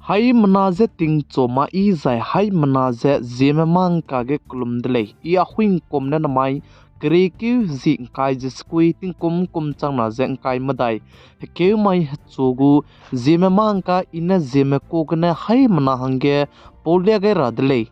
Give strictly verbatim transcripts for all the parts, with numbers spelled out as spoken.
Haimena je tingchu ma i zai haimena je Zeme mâ ngka ge kelum de lei. I Ahuingkum ne namai kerekeu zi ngkai ze sekui tingkum kum changna ze ngkai medai hekeu mai hechu gu Zeme mâ ngka i ne Zeme ku gene haimena hangge paulia gai ra de lei.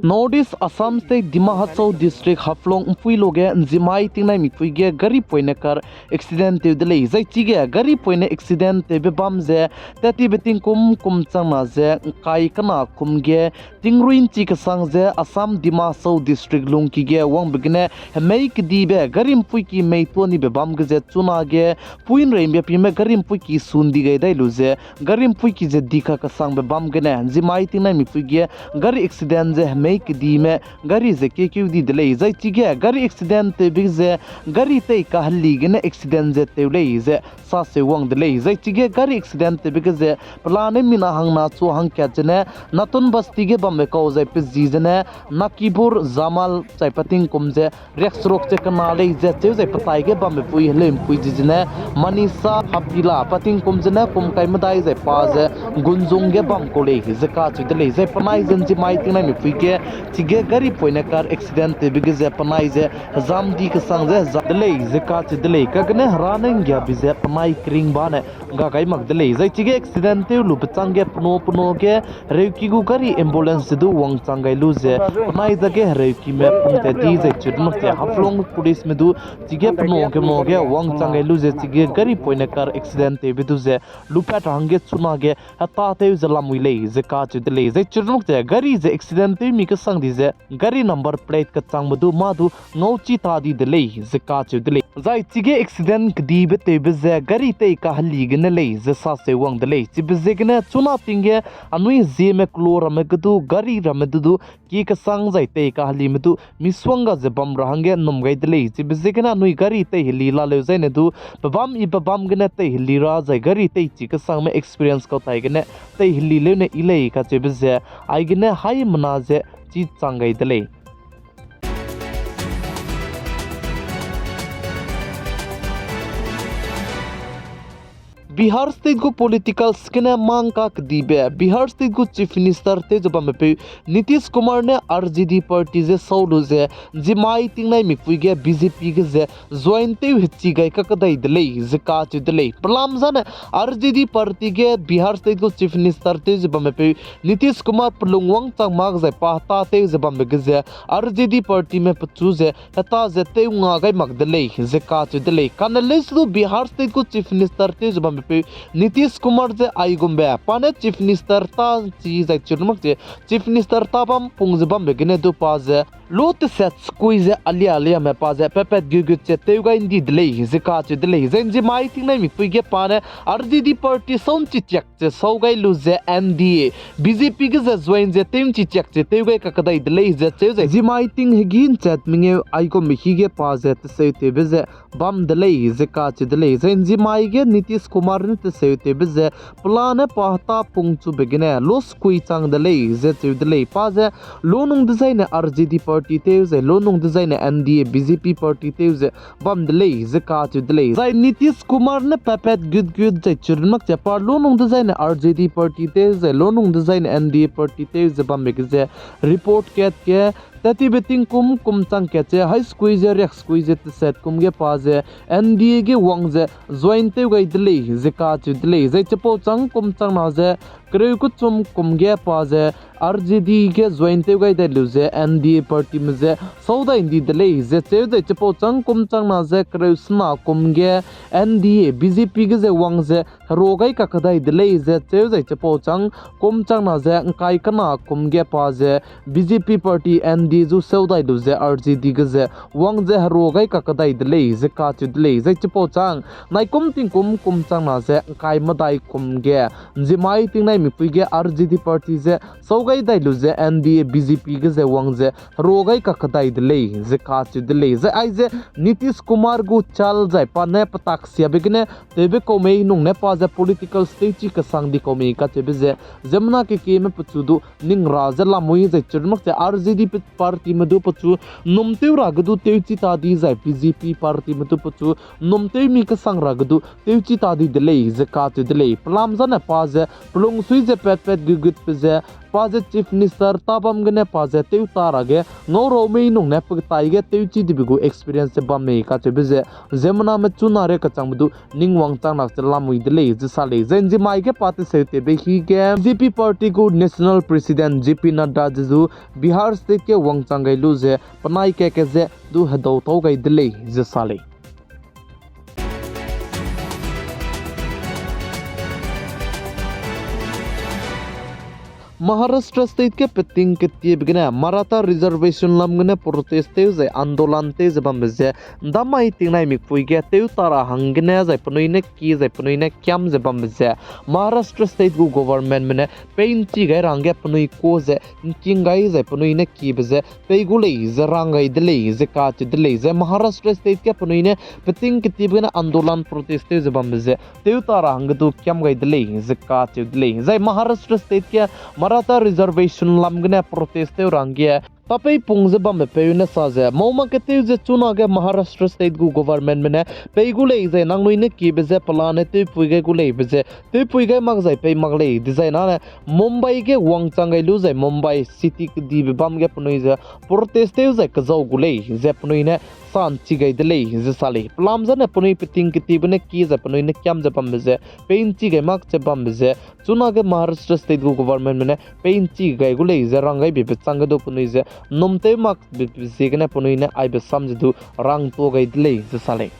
North East Assam State Dima Hasao District Haflong mpui lu ge nzimai tingnai mipui ge gari poine car accident tew de lei. Zai chige gari poine accident tewbe bam ze, tat tibe tingkum kum changna ze ngkai kena kum ge, tingrui nchi kesang ze Assam Dima Hasao District lungki ge wangbe gene hemei kedibe gari mpuiki mei tuâ nibe bam ge ze chunage puinrei mbiapime gari mpuiki sun di gai dai lu ze, gari mpuiki ze dika kesangbe bam gene nzimai tingnai mipui ge gari accident ze hemei kedime gari ze kekeu di de lei. Zai chige gari accident tewbe ze gari tei kaheli gene accident ze tew lei ze saseu wang de lei. Zai chige gari accident tewbe ge ze pelane mina hangna chu hangkat zene Natun Basti ge bambe kau zai pe zi zene Nakibur Jamal zai pa tingkum ze riakseruk ze kena lei ze cheu zai petai ge bambe pui heleumpui zi zene Manisa Hapila pa tingkum zene kum kai medai zai pa ze Gunjung ge bam kau lei ze kacheu de lei. Zai penai ze nzimai tingnai mipui ge chige gari poine car accident tewbe ge ze penai ze hezam di kesang ze hezam de lei ze kacheu de lei. Kagene hera ne nggiabi ze penai kering bane ga gai mak de lei. Zai chige accident tew lube chângge peno peno ge hereuki gu gari ambulance ze du wangchang gai lu ze penai dage hereukime pung tat di zai chirmak ze Haflong policeme du chige peno kemeno ge wangchang gai lu ze chige gari poine car accident tewbe du ze lupat ra hangge chunage heta tew ze lamui lei ze kacheu de lei. Zai chirmak ze gari ze accident tewmi kesang di ze gari number plate kechangbe du mâ du ngauchi ta di de lei ze kacheu de lei. Zai chige accident kedibe tewbe ze gari tei kaheli gene lei ze saseu wang de lei. Chibe ziegene chuna ting ge anui Zeme kelo ramme ge du gari ramme du du ki kesang zai tei kahelime du misuang ga ze bam ra hangge nnum gai de lei. Chibe ziegene anui gari tei heli laleu zaine du pebâm i pebâm gene tei heli ra zai gari tei chi kesangme experience kau tai gene tei heli leune i lei kacheube ze aigene haimena ze chi chang gai de lei. Bihar State gu political skene mangka kedibe Bihar State gu Chief Minister tew ze bambepeu Nitish Kumar ne R J D party ze sau lu ze nzimai tingnai mipui ge B J P ge ze join tew hechi gai kakadai de lei ze kacheu de lei. Pelam zane R J D party ge Bihar State gu Chief Minister tew ze bambepeu Nitish Kumar pelung wangchang mak zai pa heta tew ze bambe ge ze R J D partyme pechu ze heta ze tew nga gai mak de lei ze kacheu de lei. Kane leuse du Bihar State gu Chief Minister tew ze bambepeu Nitish Kumar ze aigumbe pa ne Chief Minister ta chi zai chirmak ze Chief Minister ta bam pung ze bambe gene du pa ze lu teset sekui ze alia aliame pa ze patpat gutgut ze tew gai ndi de lei ze kacheu de lei. Zai nzimai tingnai mipui ge pa ne R J D party sau nchi tiak ze sau gai lu ze N D A, B J P ge ze join ze tew nchi tiak ze tew gai kakadai de lei ze cheu zai nzimai ting hegî nchat mengeu aigumbe hi ge pa ze teseutewbe ze bam de lei ze kacheu de lei. Zai nzimai ge Nitish Kumar ne teseutewbe ze pelane pa heta pung chube gene lu sekui chang de lei ze cheu de lei. Pa ze lu nung dezaine R J D party tew zai lu nung dezaine N D A B J P party tew ze bam de lei ze kacheu de lei. Zai Nitish Kumar ne patpat gutgut zai chirmak ze pa lu nung dezaine R J D party tew zai lu nung dezaine N D A party tew ze bambe ge ze report kat ge tat tibe tingkum kum chang kat ze hai sekui ze riak sekui ze teset kum ge pa ze N D A ge wang ze join tew gai de lei ze kacheu de lei. Zai chipau châng kum changna ze kereu kechum kum ge pa ze R J D ge join tew gai dai lu ze N D A partyme ze sau dai ndi de lei ze cheu zai chipau châng kum changna ze kereu sena kum ge N D A B J P ge ze wang ze hera gai kakadai de lei ze cheu zai chipau châng kum changna ze ngkai kena kum ge pa ze B J P party N D A zu seu dai lu ze R J D ge ze wang ze hera gai kakadai de lei ze kacheu de lei. Zai chipau châng naikum tingkum kum changna ze ngkai medai kum ge nzimai tingnai mipui ge R J D party ze sau gai dai lu ze N D A B J P ge ze wang ze herua gai kakdai de lei ze kacheu de lei. Zai aize Nitish Kumar gu chal zai pa ne petak siabe gene tewbe kau mei nung ne pa ze political stage chi kesang di kau mei kacheube ze, ziemmena kekieme pechu du ning ra ze lamui zai chirmak ze R J D partyme du pechu num tew ra ge du tewchi ta di zai B J P partyme du pechu num tew mi kesang ra ge du tewchi ta di de lei ze kacheu de lei. Pelam zane pa ze pelungsui ze patpat gutgutbe ze, pa ze Chief Minister ta bam gene pa ze tew ta ra ge ngau rau mei nung ne pe tai ge tewchi dibe gu experience ze bam mei kacheube ze, ziemmename chuna re kachangbe du ning wangchang lak ze lamui de lei ze sa lei. Zai nzimai ge pa teseutewbe hige B J P party gu National President J P Nadda ze zu Bihar State ge wangchang gai lu ze penai keke ze du hedau tau gai de lei ze sa lei. Maharashtra State ge peting ketiebe gene Maratha Reservation lam gene protest tew zai andolan tew ze bambe ze, ndamai tingnai mikpui ge tew ta ra hanggene zai penui ne ki zai penui ne kiam ze bambe ze, Maharashtra State gu governmentme ne pei nchi gai ra hangge penui ku ze nking gai zai penui ne kibe ze pei gu lei ze rang gai de lei ze kacheu de lei. Zai Maharashtra State ge penui ne peting ketiebe gene andolan protest tew ze bambe ze tew ta ra hangge du kiam gai de lei ze kacheu de lei. Zai Maharashtra State ge Maratha Reservation lam gene protest tew ra hangge tapeipung ze bambe peu ne sa ze, mau mak ketew ze chunage Maharashtra State gu governmentme ne pei gu lei zai nangnui ne kibe ze pelane tewpui gai gu leibe ze tewpui gai mak zai pei mak lei dezai nane Mumbai ge wangchang gai lu zai Mumbai city kedibe bam ge penui ze protest tew zai kezau gu lei ze penui ne sa nchi gai de lei ze sa lei. Pelam zane penui peting ketiebe ne ki zai penui ne kiam ze bambe ze pei nchi gai mak ze bambe ze, chunage Maharashtra State gu governmentme ne pei nchi gai gu lei ze rang gai bebe chang ge du penui ze num tew mak bebe ziegene penui ne aibe sam ze du rang tuâ gai de lei ze sa lei.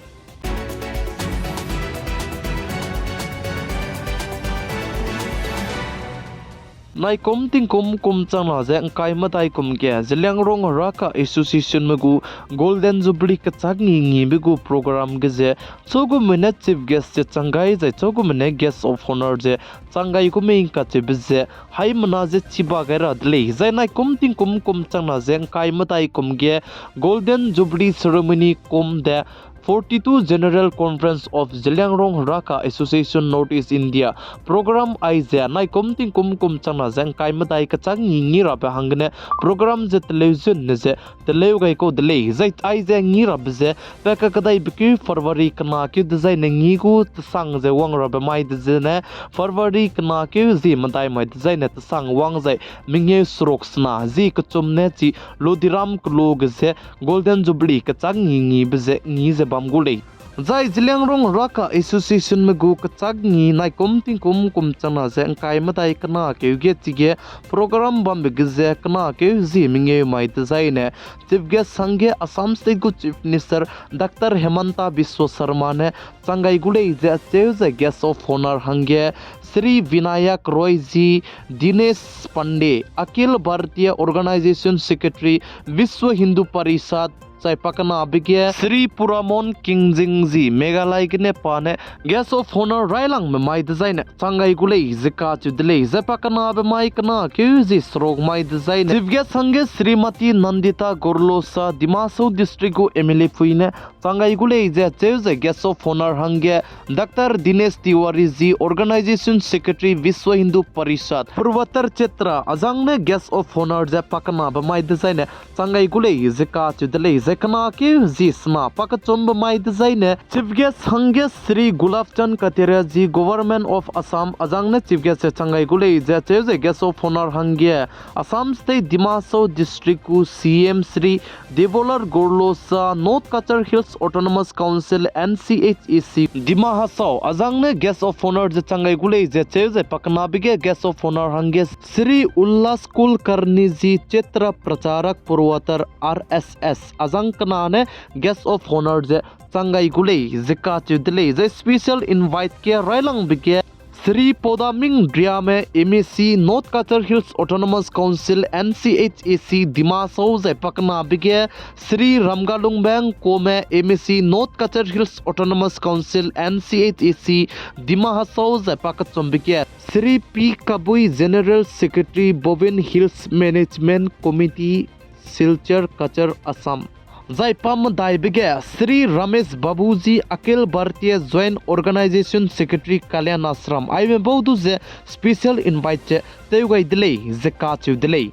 Naikum tingkum kum changna ze ngkai medai kum ge Zeliangrong Raka Associationme gu Golden Jubilee kechâk ngi ngibe gu program ge ze, chugumene chief guest ze chang gai zai chugumene guest of honour ze chang gai gu mei kacheube ze, haimena ze chiba gai ra de lei. Zai naikum tingkum kum changna ze ngkai medai kum ge Golden Jubilee Ceremony kum de forty-two General Conference of Zeliangrong Raka Association North East India program aize naikum tingkum kum changna ze ngkai medai kechâk ngi ngi rabe hanggene program ze teleu zunne ze teleu gai kau de lei. Zai aize ngi rabe ze pe kakadaibe keu February kena keu dezaine ngi gu tesang ze wang rabe mai dezene February kena keu zi medai mai dezaine tesang wang zai mengeu seruk sena zi kechum ne chi Lodiram kelo ge ze Golden Jubilee kechâk ngi ngibe ze ngi ze bam gu lei. Zai Zeliangrong Raka Associationme gu kechâk ngi naikum tingkum kum changna ze ngkai medai kena keu ge chige program bambe ge ze kena keu zi mengeu mai dezaine chief guest hangge Assam State gu Chief Minister Doctor Himanta Biswa Sarma ne chang gai gu lei ze acheu zai guest of honour hangge Shri Vinayak Roy ji, Dinesh Pandey, Akhil Bharatiya Organisation Secretary, Vishwa Hindu Parishad, zai pakenabe ge Shri Puramon Kingjing ji, Meghalaya gene pa ne guest of honour railangbe mai dezaine chang gai gu lei ze kacheu de lei. Zai pakenabe mai kena keu zi seruk mai dezaine chief guest hangge Shrimati Nandita Gorlosa, Dima Hasao District gu M L A pui ne chang gai gu lei ze acheu zai guest of honour hangge Doctor Dinesh Tiwari ji, Organisation Secretary, Vishwa Hindu Parishad, Purvottar Kshetra, azangne guest of honour ze pakenabe mai dezaine chang gai gu lei ze kacheu de lei. Zai kena keu zi sena pakechumbe mai dezaine chief guest hangge Shri Gulab Chand Kataria ji, Government of Assam, azangne chief guest ze chang gai gu lei ze acheu zai guest of honour hangge Assam State Dima Hasao District gu C M Shri Debolal Gorlosa, North Cachar Hills Autonomous Council, N C H A C, Dima Hasao, azangne guest of honour ze chang gai gu lei ze acheu zai pakenabe ge guest of honour hangge Shri Ullas Kulkarni ji, Kshetra Pracharak Purvottar R S S, azang kena ne guest of honour ze chang gai gu lei ze kacheu de lei. Zai special invite ge railangbe ge Shri Podaming Riame M A C North Cachar Hills Autonomous Council N C H A C Dima Hasao zai pakenabe ge Shri Ramgalungbe Ngkome M A C North Cachar Hills Autonomous Council N C H A C Dima Hasao zai pakechumbe ge Shri P Kabui General Secretary Bovin Hills Management Committee Silchar Cachar Assam. Zai pa medaibe ge Shri Ramesh Babuji Akhil Bharatiya Joint Organization Secretary Kalyan Ashram aime bau du ze special invite ze tew gai de lei ze kacheu de lei.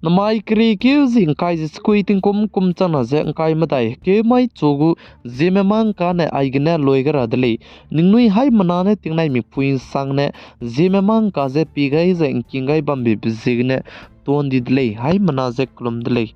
Namai keriekeu zi ngkai ze sekui tingkum kum changna ze ngkai medai keu mai chu gu Zeme mangka ne aigene loi ge ra de lei. Ningnui haimena ne tingnai mipui nsangne Zeme mangka ze pie gai zai ngking gai bambe be ziegene tuan di de lei, haimena ze kelum de lei.